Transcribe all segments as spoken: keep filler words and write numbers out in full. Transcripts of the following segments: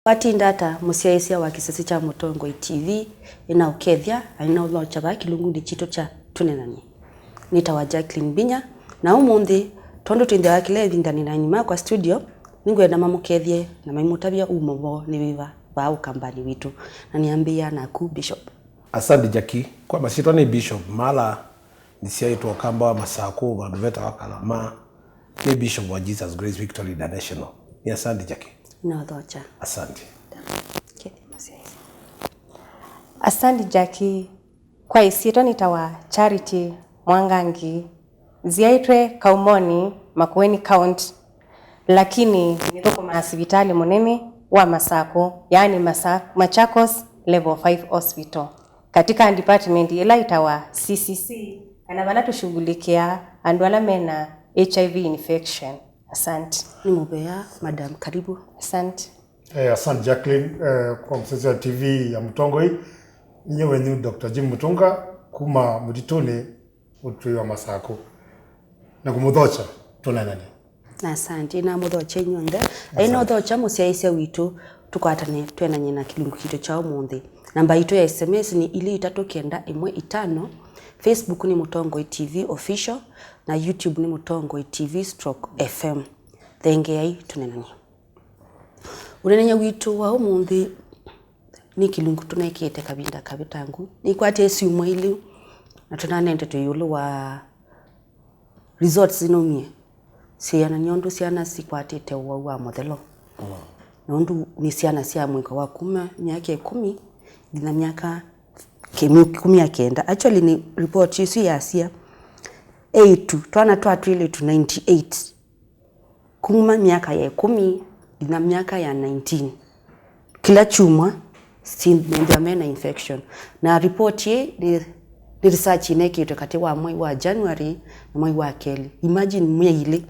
Watinda ata mũsyaĩĩsya wa kĩsese kya Mũtongoi T V? Nĩnaũkethya na nĩnaũthokya vaa kĩlungunĩ kitũ kya Tũneenany'e. Nĩtawa Jacqueline Mbinya, na ũmũnthĩ, tondũ twĩthĩawa kĩla ĩvinda nĩ na aini makwa studio, nĩngwenda mamũkethye na maimũtavya umo vo nĩ wĩva vaa ũkambanĩ witũ. Na nĩambĩĩa naku, Bishop. Asante Jackie. Kwa masyĩtwa nĩ Bishop Mala, nĩsyaĩtwe Ũkamba wa Masakũ, vandũ vetawa Kalama. Nĩ Bishop wa Jesus Grace Victory International. Nĩ asante Jackie. Nĩnaũthokya. Asante. Kĩthimo syaĩ. Asante Jackie. Kwa ĩsyĩtwa nĩtawa Charity Mwangangi. Nzyaĩtwe Kaumoni, Makueni County, lakini nĩthũkũmaa sivitalĩ mũnene wa Masakũ, yaani Masa-, Machakos Level five Hospital, katika department ĩla ĩtawa C C C, kana vala tũshughulikia andũ ala mena H I V infection. Asante. Nĩ mũvea, madam, karibu. Asante. Eh, asante Jacqueline, eh, kwa mũsyaĩĩsya wa T V ya Mũtongoi. Ninyie wenyu Doctor Jim Mutunga kuma Mũtitũnĩ, ũtũĩ wa Masakũ. Na kũmũthokya, tũneenany'e. Na asante, na mũthokya inyuonthe. Asante. Aĩ na ũthokya mũsyaĩĩsya witũ, tũkwatane twenany'e na kĩlungu kitũ kya ũmũnthĩ. Namba itũ ya S M S nĩ ilĩ itatũ kenda ĩmwe itano. Facebook nĩ Mũtongoi T V Official, na YouTube nĩ Mũtongoi T V stroke F M. Thengeai, tũneenany'e. Ũneenany'a witũ wa ũmũnthĩ nĩ kĩlungu tũnekĩte kavinda kavĩtangu. Nĩkwatie syumwa ilĩ na tũnanentetwe ĩũlũ wa results sinaumie syĩanany'a ũndũ syana sikwatĩte ũwau wa mũthelo. Mm. Na ũndũ nĩ syana sya mũika wa kuma myaka ĩkũmi nginya myaka kĩmi-, ĩkũmi na kenda. Actually, nĩ report ĩsu yasya eĩtu, twana twa twĩlĩtu ninety-eight kuma myaka ya ĩkũmi nginya myaka ya nineteen. Kĩla kyumwa, si-, methĩwa mena infection. Na report ĩĩ nĩ, nĩ research ĩnekĩtwe katĩ wa mwai wa January na mwai wa kelĩ. Imagine myei ilĩ.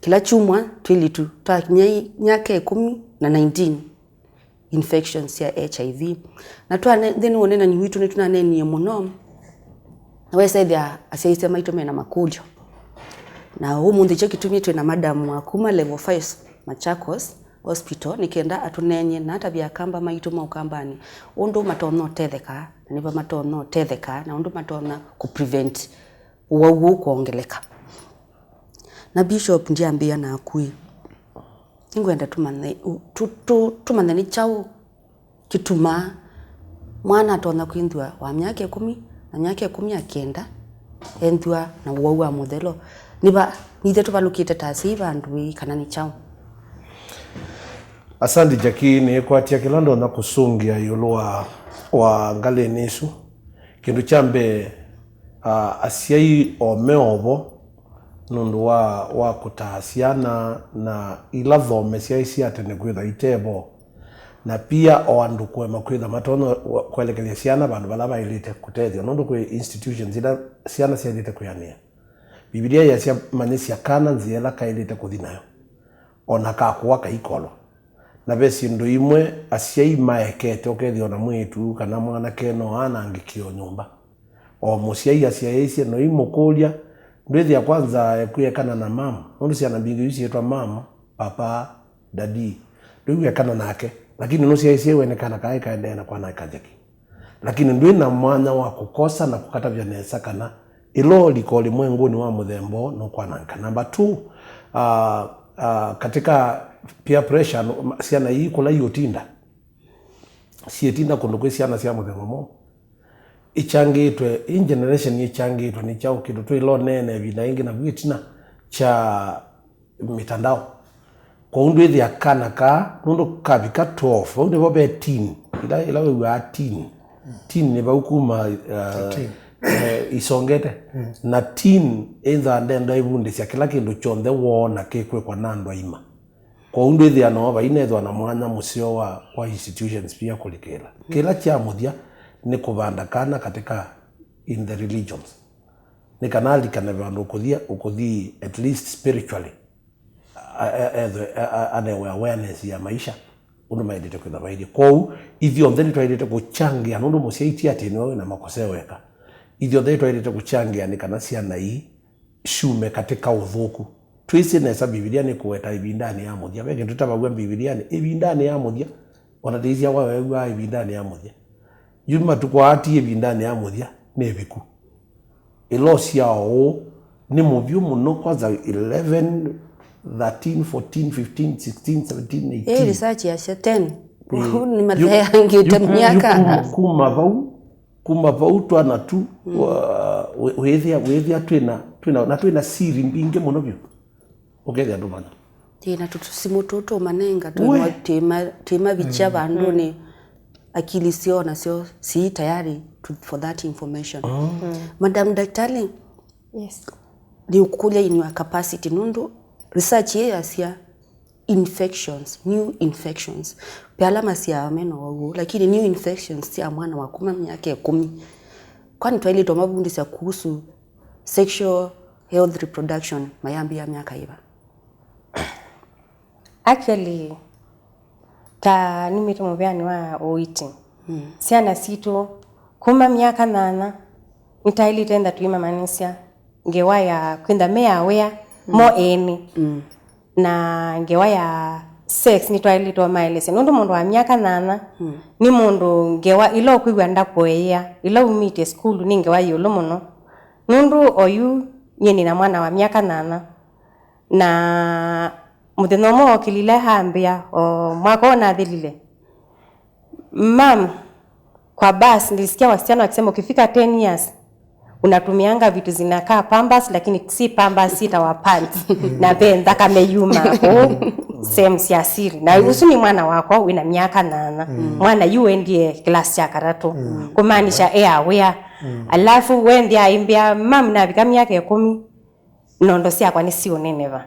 Kĩla kyumwa, twĩlĩtu twa myei, myaka ĩkũmi na nineteen. Infections sya H I V. Na twane-, nthĩnĩ wa ũneenany'o witũ nĩtũnaneenie mũno, na wesa ĩthĩa asyaĩĩsya maitũ mena makũlyo. Na ũmũnthĩ kyo kĩtumi twĩ na madam wa kuma Level five Machakos Hospital, nĩ kenda atũneenye na atavye akamba maitũ ma ũkambanĩ ũndũ matonya ũtetheka, na nĩva matonya ũtetheka, na ũndũ matonya kũ prevent ũwau ũũ kwongeleka. Na Bishop, ndyambĩĩa naku ĩ, nĩngwenda tũmanye, ũ-, tũ-, tũ-, tũmanye nĩ kyaũ kĩtumaa mwana atonya kwĩthĩwa wa myaka ĩkũmi na myaka ĩkũmi na kenda ethĩwa na ũwau wa mũthelo. Nĩva, nithe tũvalũkĩte ta asyai vandũ ĩ, kana nĩ kyaũ? Asante Jackie, nĩĩkwatya kĩla ndonya kũsũngĩa ĩũlũ wa, wa ngalĩnĩ ĩsu. Kĩndũ kya mbee, ah, asyai o me ovo nũndũ wa, wa kũtaa syana na ila thome syaĩ sya tene kwĩtha itevo, na pia o andũ kũema kwĩtha matonya kwelekelya syana vandũ vala vaĩlĩte kũtethya, nũndũ kwĩ institutions ila syana syaĩlĩte kwĩanĩa. Mbivilia yasya, manyĩsya kana nzĩa ĩla kaĩlĩte kũthi nayo, o na kakũa kaikolwa. Na ve syĩndũ imwe asyai maekete, ũkethĩa o na mwĩĩtu kana mwanake no anangĩkie o nyũmba. O mũsyai asyaĩĩsye, noimũkũlya, ndwĩthĩa kwanza ekwĩekana na mam, nũndũ syana mbingĩ yu syĩtwa mam, papa, daddy, ndwĩw'ekana nake, lakini nũsyaĩĩsye we nĩ kana kaĩ kaendee na kwananga Jackie. Lakini ndwĩ na mwanya wa kũkosa na kũkatavya nesa kana ĩla ũlika ũlimwengũnĩ wa mũthemba ũũ nũkwananga. Number two, ah, ah, katika peer pressure, no, syana ii kũla iũtinda, syĩtinda kũndũ kwĩ syana sya mũthemba mwaũ. Ĩkyangĩtwe, ĩ generation ĩkyangĩtwe nĩ kyaũ kĩndũ twĩla ũneena ĩvinda yĩngĩ navu ĩtina kya mĩtandao. Kwoou ndwĩthĩa kana kaa, nũndũ kavika twelve, vau nĩvo ve teen. Ĩla, ĩla wĩw'aa teen, teen nĩ vau kuma, uh, thirteen. Eh, isongete. Mm. Na teen ĩnzaa ndenda ĩvundĩsya kĩla kĩndũ kyonthe woona kĩkwĩkwa na andũ aima. Kwoou ndwĩthĩa no vai nethwa na mwanya mũseo wa, wa institutions pia kũlikĩla. Mm. Kĩla kya mũthya nĩ kũvanda kana katika in the religions. Nĩ kana alikane vandũ ũkũthi, ũkũthi at least spiritually. A-, a-, ethwe, a-, a-, anewe awareness ya maisha, ũndũ maendete kwĩtha vaithi. Kwoou, ithyonthe nĩtwaendete kũkyangĩa, nũndũ mũsyai ti atĩ nĩwe wĩna makoseo eka. Ithyonthe nĩtwaendete kũkyangĩa nĩ kana syana ii syume katika ũthũku. Twĩsĩ nesa Mbivilia nĩkũweta ĩvindanĩ ya mũthya. Ve kĩndũ tũtavaw'a Mbivilianĩ, ĩvindanĩ ya mũthya, Ona ndĩsya kwa weew'aa ĩvindanĩ ya mũthya. Yu matukũ aa ti ĩvindanĩ ya mũthya, nĩ ĩviku. Ĩla ũsyaa ũũ nĩ mũvyũ mũno, kwanza eleven, thirteen, fourteen, fifteen, sixteen, seventeen, ĩ eighteen. Research yasya ten. Ĩ, nĩ yu- matheangĩte yu ku- yu myaka. Kuma, kuma vau, kuma vau twana tu, wa- wĩ- wĩthĩa wĩthĩa twĩna twĩna na twĩna siri mbingĩ mũno vyũ. Ũkethĩa andũ mana. Ĩ, na tũsimũ tũtũ tũmanenga We. Twĩma- twĩma- twĩmavikya vandũnĩ. Akili syoo nasyo sii tayari to, for that information. Madam Daktari, Yes. Nĩũkũlya in your capacity, nũndũ research ĩĩ yasya infections, new infections. Ve ala masyaa mena ũwau ũũ, lakini new infections sya mwana wa kuma myaka ĩkũmi. Kwani twaĩlĩte ũmavundĩsya kuhusu sexual health, reproduction, mayambĩĩa myaka yĩva? Actually, ta numĩte mũvĩanĩ wa ũiiti, syana sitũ kuma myaka nyanya, nĩtaĩlĩte enda tũimamanyĩsya ngewa ya kwĩntha me aware mo ene. Na ngewa ya sex nĩtwaĩlĩte ũmaelesya, nũndũ mũndũ wa myaka nyanya nĩ mũndũ ngewa ĩla ũkwĩw'a ndakũeea, ĩla umĩte sukulu nĩ ngewa yĩũlũ mũno. Nũndũ oyu nyie nĩna mwana wa myaka nyanya, na mũthenya ũmwe ookĩlile ambĩa, o mwaka ũũ nathilile, "Mam, kwa bus nilisikia wasichana wakisema ukifika ten years unatumianga vitu zinakaa pampers, lakini si pampers, sitawa pants." Na ve nthakame yuma kũu sehemu sya siri. Na ũsu nĩ mwana wakwa wĩna myaka nyanya. Mwana yu endie class kya katatũ. Kumaanisha e aware. Alafu wenthĩa aimbĩa, "Mam, navika myaka ĩkũmi, nondo syakwa nĩsiũneneva."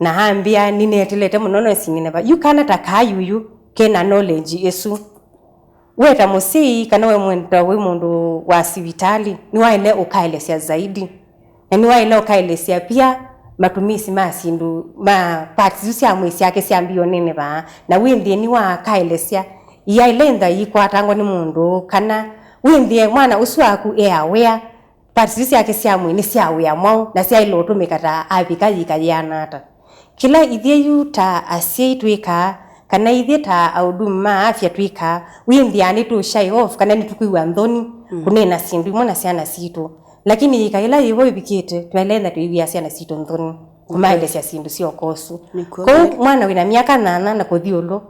Na ambĩa, "Nĩnetelete mũno, no sineneva." Yu kana ta kaa yuyu kena knowledge ĩsu. We ta mũsyai, kana we mwenda wĩ mũndũ wa sivitalĩ, nĩwaĩle ũkaelesya zaidi. Na nĩwaĩle ũkaelesya pia matumisi ma syĩndũ, ma parts isu sya mwĩĩ syake syambie ũneneva. Na wĩ nthĩnĩ wa akaelesya, iyaĩle ntha ikwatangwa nĩ mũndũ, kana wĩ nthĩ mwana ũsu waku e aware. Parts isu syake sya mwĩĩ nĩ sya wĩa mwaũ, na syaĩle ũtũmĩka ta avika yĩka yĩana ata? Kĩla ithyĩ yu ta asyai twĩkaa, kana ithyĩ ta ahudumu ma afya twĩkaa, wĩ nthĩ nĩtũ shy off kana nĩtũkwĩw'a nthoni kũneena syĩndũ imwe na syana sitũ. Lakini yĩka ĩla yĩvo ĩvikĩte, twaĩle na tũiw'ĩa syana sitũ nthoni kũmaelesya syĩndũ sya ũkosu. Nĩkw'o. Kwoou mwana wĩna myaka nyanya na kũthi ĩũlũ,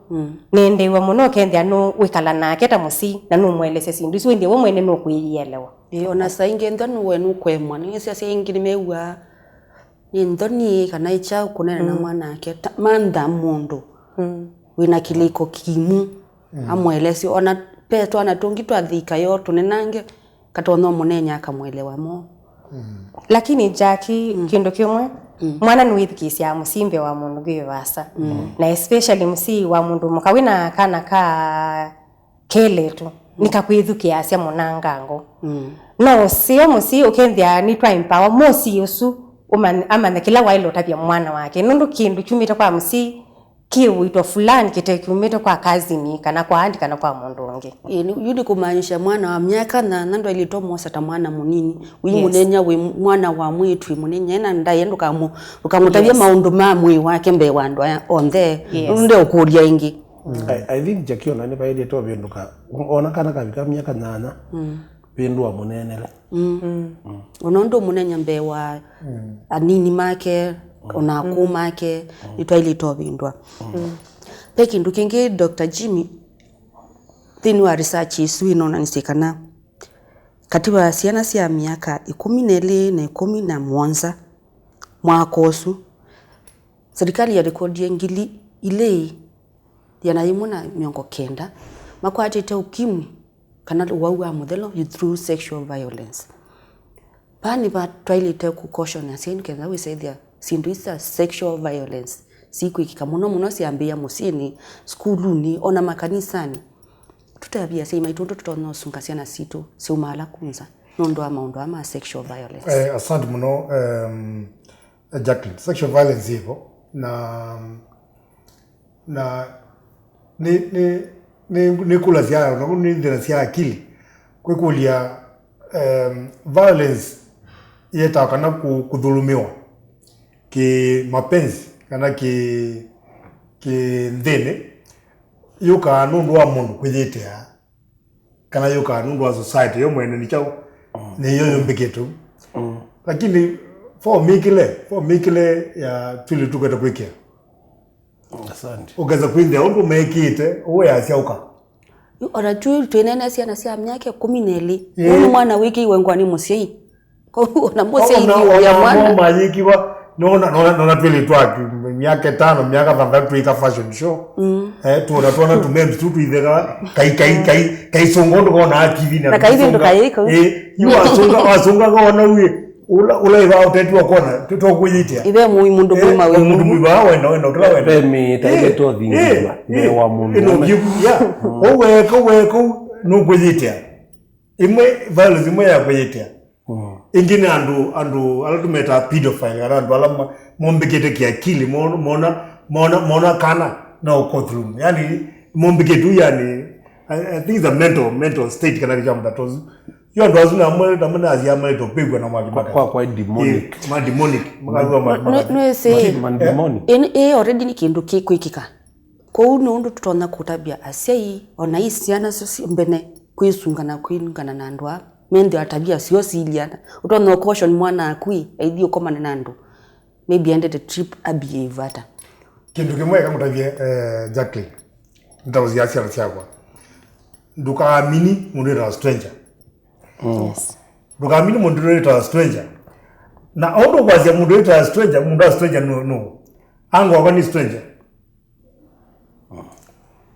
nĩendeew'a mũno ũkethĩa nũwĩkala nake ta mũsyai na nũmũelesya syĩndũ isu, wĩthĩe we mwene nũkwĩyĩelewa. Ĩĩ, ona saa ingĩ nthoni we nũkũemwa, nĩwĩsĩ asyai aingĩ nĩmew'aa nĩ nthoni kana ĩ kyaũ kũneena na mwanake. Ta- mantha mũndũ wĩna kĩlĩko kĩmu, amũelesye. Ona ve twana tũngĩ twathika yo tũnenange, katonya ũmũneeny'a akamũelewa mo. Lakini Jackie, kĩndũ kĩmwe, mwana nĩwĩthukĩĩsyaa mũsyai mbee wa mũndũ ũngĩ wĩ vaasa. Na especially mũsyai wa mũndũ mũka wĩna kana ka kelĩtu, nĩkakwĩthukĩĩasya mũnangango. No ũseo mũsyai ũkethĩa nĩtwa empower mũsyai ũsu ũmanye, amanye kĩla waĩle ũtavya mwana wake. Nũndũ kĩndũ kyumĩte kwa mũsyai kĩ ũito fulani kĩte kyumĩte kwa cousin kana kwa auntie kana kwa mũndũ ũngĩ. Ĩĩ, nĩ- yu nĩ kũmaanisha mwana wa myaka nyanya ndwaĩlĩte ũmwosa ta mwana mũnini. Wĩmũneeny'a wĩ mwana wa mwĩĩtu wĩ mũneeny'a, ena ndaĩa, ndũkamũ- ndũkamũtavye maũndũ ma mwĩĩ wake mbee wa andũ aya onthe. Nũndũ ndeũkũlya ĩngĩ. I, I think Jackie ona nĩvaĩlĩte ũvĩndũka. Ona kana kavika myaka nyanya, vĩndũa mũneenele. Ona ũndũ ũmũneeny'a mbee wa anini make, ona akũũ make, nĩtwaĩlĩte ũvĩndũa. Ve kĩndũ kĩngĩ, Doctor Jimmy, nthĩnĩ wa research ĩsu ĩnonanisye kana katĩ wa syana sya myaka ĩkũmi na ĩlĩ na ĩkũmi na mũonza mwaka ũsu, serikali yarekodie ngili ilĩ ĩana yĩmwe na mĩongo kenda makwatĩte ukimwi kana ũwau wa mũthelo through sexual violence. Vaa nĩva twaĩlĩte kũkoshona asyai nĩ kenda wĩsethĩa syĩndũ isi sya sexual violence sikwĩkĩka mũno mũno syambĩĩa mũsyĩnĩ, sukulunĩ, ona makanisanĩ. Tũtavye asyai maitũ ũndũ tũtonya ũsunga syana sitũ syaumaala kũnza nũndũ wa maũndũ aa ma sexual violence. Eh, asante mũno, em, Jacqueline. Sexual violence ĩvo na na nĩ nĩ nĩ nĩ kũlasya na nĩ thĩna sya akili kwĩkũlya, em, violence yĩtawa kana kũ- kũthũlũmĩwa kĩ mapenzi kana kĩ kĩ nthĩnĩ. Yũkaa nũndũ wa mũndũ kwĩyĩtĩa, kana yũkaa nũndũ wa society yo mwene nĩ kyaũ, nĩyo yũmbĩkĩte. Lakini fo mĩkĩle, fo mĩkĩle ya twĩlĩ tũkwete kwĩkĩa. Asante. Ũkesa kwĩthĩa ũndũ mekĩte, ũũ yasya ũka. Ona tu twĩnene syana sya myaka ĩkũmi na ĩlĩ. Ĩĩ. Ũũ nĩ mwana wĩkĩiwe ngwa nĩ mũsyai. Kwoou ona mũsyai ona, nĩ ũya ona mwana. Mo mayĩkiwa, nona, nona, nona twĩlĩ twa myaka ĩtano, myaka thanthatũ twĩka fashion show. Eh, tuona twana tũmemes tu twĩtheka, kai, kai, kai, kai sunga ũndũ kona T V na. Na kai vindu kai kau. Eh, yu wasunga, wasunga kona uye. Ula, ula iva ũteti wa kona, tũkwĩyĩtĩa. Ithe mũi mũndũ mũima wĩ mũndũ mũi. Mũndũ mũi wa wenda, wenda, ũtũla wenda. Pemi, taile tũthingithwa, eh, mbee wa mũndũ mũme. Yeah. Ũweka, ũweka, nũkwĩyĩtĩa. Imwe, violence imwe ya kwĩyĩtĩa. Ĩngĩ nĩ andũ, andũ ala tũmetaa pedophile, kana andũ ala ma-, mombĩkĩte kĩakili, mo-, mona, mona, mona kana no go through. Yani, mombĩkĩte tu, yani, I, I think it's a mental, mental state kana kĩkya mũtatozu. Yo andũ asu na mwe, na mwe na asia mwe to pigwa na mwaki. Kwa, kwa, kwa demonic. Eh, ma demonic. Makagwa ma, ma, no, no, ĩsĩ, ma, ma demonic. Ĩ, ĩ already nĩ kĩndũ kĩkwĩkĩka. Kwoou nĩ ũndũ tũtonya kũtavya asyai, ona i syana syo syĩ mbene, kwĩsunga na kwĩngana na andũ aa menthĩwa tavia syoo siiliana. Ũtonya ũcaution mwana aku ĩ, aithi ũkomane na andũ, maybe endete trip abehave ata. Kĩndũ kĩmwe eka ngũtavye, eh, Jacqueline, nĩtaũsya syana syakwa, ndũkaamini mũndũ wĩtawa stranger. Yes. Ndũkaamini mũndũ wĩtawa stranger. Na ũndũ ũkwasya mũndũ wĩtawa stranger, mũndũ wa stranger nũ, nũ? Ango wakwa nĩ stranger.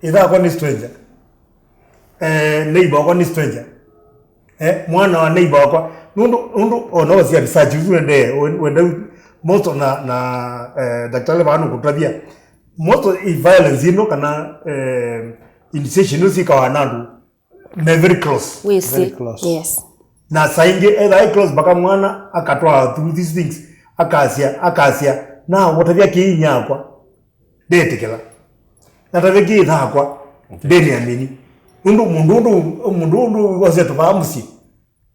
Ĩtha wakwa nĩ stranger. Eh, neighbor wakwa nĩ stranger. Eh, mwana wa neighbor wakwa. Nũndũ, nũndũ, ona wasia research, ũsu wende, wende, most na, na, eh, daktari vano kũtavia. Most of violence ĩno kana, eh, initiation ĩno syĩkawa na andũ me very close. Wĩsĩ. Very close. Yes. Na saa ingĩ, either e close mpaka mwana akatwaa through these things, akasya, akasya, na ũtavya kĩĩ inyakwa. Ndetĩkĩla. Natavya kĩĩ thakwa. Ndĩnĩamini. Nũndũ mũndũ ũndũ, mũndũ ũndũ wose tũvaa mũsyĩ.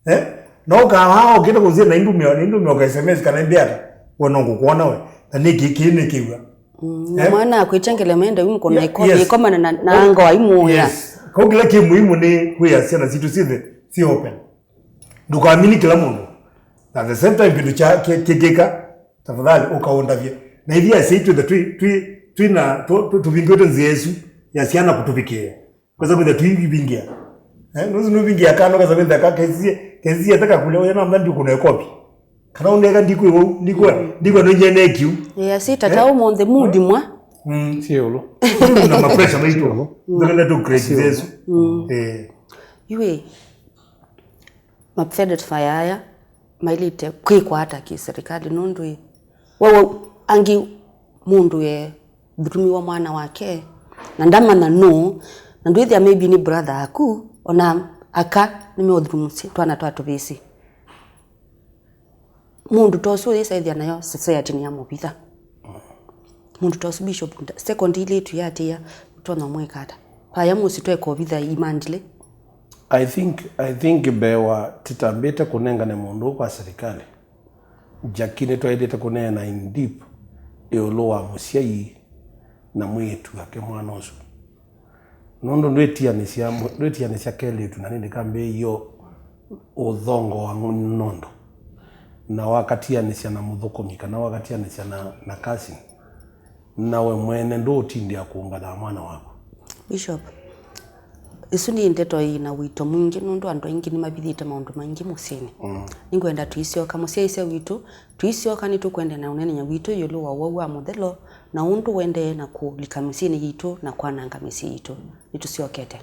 Eh? No ũkavaa ũkĩte kũsya na indumĩa, na indumĩa ũka S M S kana imbe ata. We no ngũkwona we. Na nĩ kĩĩ kĩĩ nĩ kĩw'a. Mm, na eh? Mwana akwĩtya ngelema enda wimũkona. Ye-, iko-, yes. Ikomana na, na anga wa imũya. Yes. Kau kĩla kĩ muhimu nĩ kwĩa syana sitũ syĩthe, si open. Ndũkamini kĩla mũndũ. Na at the same time kĩndũ kya, kĩ-, kĩkĩka, tafadhali ũkaũndavye. Na ithyĩ asyai twĩthe twĩ, twĩ, twĩ na, tũ-, tũ-, tũvingĩte nzĩa ĩsu ya syana kũtũvikĩĩa. Kwesa kwĩtha tũivingĩa. Eh, nũsu nũvingĩa kana kwesa kwĩtha ka kesie, kesie taka kule ũya na mandi kuna kopi. Kana ũneka ndikwĩ wau, ndikwĩ, ndikwĩ no nyene kiu. Yeah, si tata eh? Ũmũnthĩ mood mwa. Mm. Si ũlo. Na mapresha maitũ. Ndokenda tu crazy zesu. Mm. Eh. Iwe. Mapedophiles aya mailĩte kwĩkwa ata kĩ serikali nũndũ ĩ, we, we, angĩ mũndũ e thulumiwa mwana wake na ndamanya nũ, na ndwĩthĩa maybe nĩ brother aku, ona aka nĩmeũthulumusya twana twa tũvĩsĩ. Mũndũ ta ũsu ũyĩsaĩthya nayo society nĩ ya mũvitha. Mũndũ ta ũsu, Bishop, nda-, second ilĩtu yatĩĩa, ũtonya ũmwĩka ata? Vaya mũsyĩ tweka ũvitha imandile. I think, I think mbee wa tũtambĩte kũnengane mũndũ ũũ kwa serikali, Jackie nĩtwaĩlĩte kũneena in deep ĩũlũ wa mũsyai na mwĩĩtu wake mwana ũsu. Nũndũ ndwĩtianĩsya, ndwĩtianĩsya kelĩtu na nĩndĩ kambĩĩo ũthongoa nondo, na wakatianĩsya na mũthũkũmi, kana wakatianĩsya na, na cousin, na we mwene ndũũtindĩa kũũngana na mwana waku. Bishop, ĩsu nĩ ndeto ĩ na wĩto mwingĩ, nũndũ andũ aingĩ nĩmavithĩte maũndũ maingĩ mũsyĩnĩ. Mm. Nĩngwenda tũisyoka, mũsyaĩĩsya witũ, tũisyoka nĩtũkwenda na ũneenany'a witũ ĩũlũ wa ũwau wa mũthelo, na ũndũ ũendee na kũlika mĩsyĩnĩ yitũ na kwananga mĩsyĩ yitũ. Nĩtũsyokete.